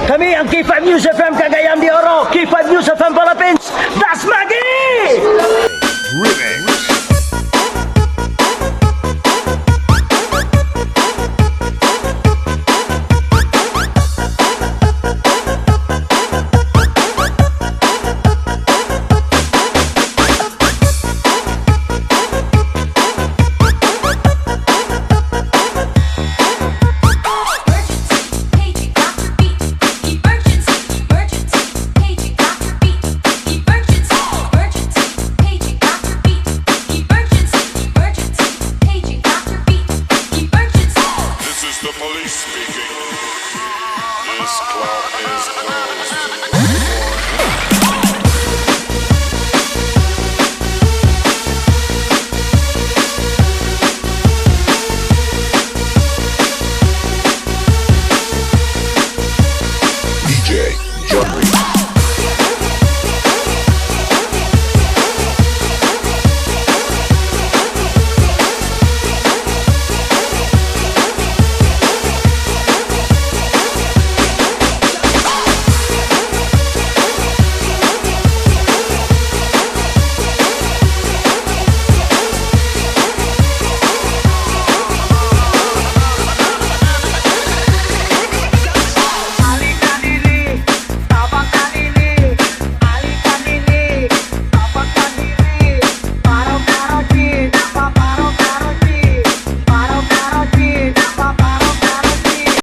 Kami ang K5 News FM Cagayan de Oro, K5 News FM Philippines. Das Magi! Remix. Emergency, paging Dr. Beat. Emergency, emergency, paging Dr. Beat. Emergency, emergency, paging Dr. Beat. Emergency, emergency, paging Dr. Beat. Emergency. This is the police speaking. This club is closed. DJ John